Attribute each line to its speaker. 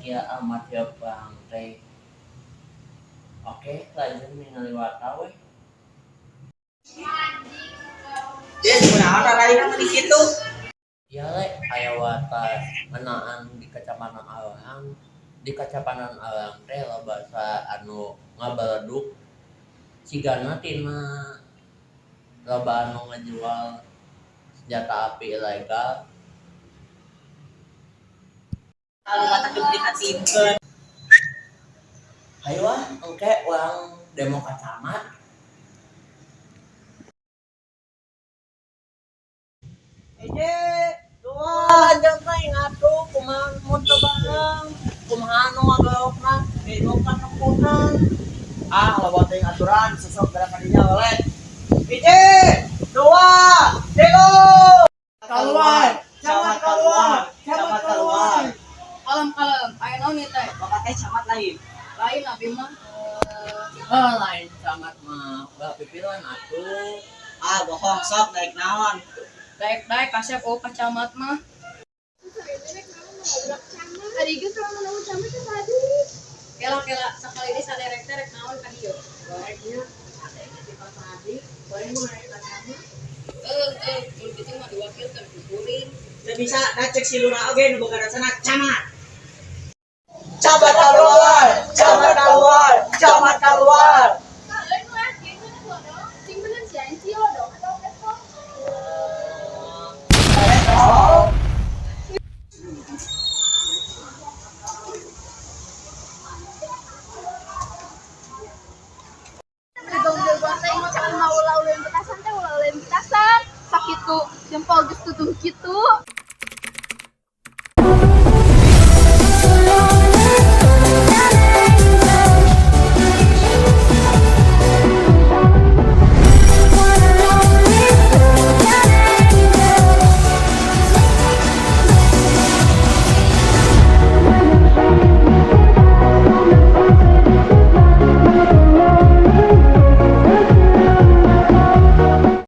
Speaker 1: Kieu amat perang teh. Oke, lanjut ningali warta we.
Speaker 2: Des, kunaon raraina mah di situ?
Speaker 1: Ieu le aya warta ngeunaan di Kecamatan Arang. Di Kecamatan Arang teh loba anu ngabaleduk cigana tina loba anu ngajual senjata api ilegal.
Speaker 2: Kalau mata diprihatinkeun.
Speaker 1: Hayu ah, engke urang demo ka camat.
Speaker 2: Hiji, dua,
Speaker 1: Lanjut teh ngatuh kumaha mun teu bareng, kumaha anu ngagalokna, demo ka nempunan.
Speaker 2: Ah, loba teuing aturan sosok gerak kadinya oleh. Hiji, dua, tilu.
Speaker 3: Keluar, camat keluar, camat keluar.
Speaker 4: Kalem kalem, aya naon ieu teh?
Speaker 2: Bapak teh camat lain.
Speaker 4: Lain abi mah.
Speaker 1: Ah, lain camat mah ulah pipilan atuh.
Speaker 2: Ah, bohong sok daek naon.
Speaker 4: Daek-daek kasep oh ka camat mah.
Speaker 5: Ari ge selama nemu camat teh tadi.
Speaker 4: Kela kela sakali deui saderek teh rek naon ka dieu.
Speaker 3: Baiknya, adanya di Pak Sadi, boleh mulai ka camat.
Speaker 4: Heuh, mun kitu mah diwakilkeun ku kuring.
Speaker 2: Teu bisa da cek si lurah oge nu boga rasana camat. Camat keluar, camat keluar, camat keluar.
Speaker 5: Kalian lah, kayaknya bodong. Sing bener janji lo dong atau besok.
Speaker 2: Oh.
Speaker 5: Jago-jagoan teh can mau ulah ulin petasan teh ulah ulin petasan. Sakitu jempol geus tutuh kitu.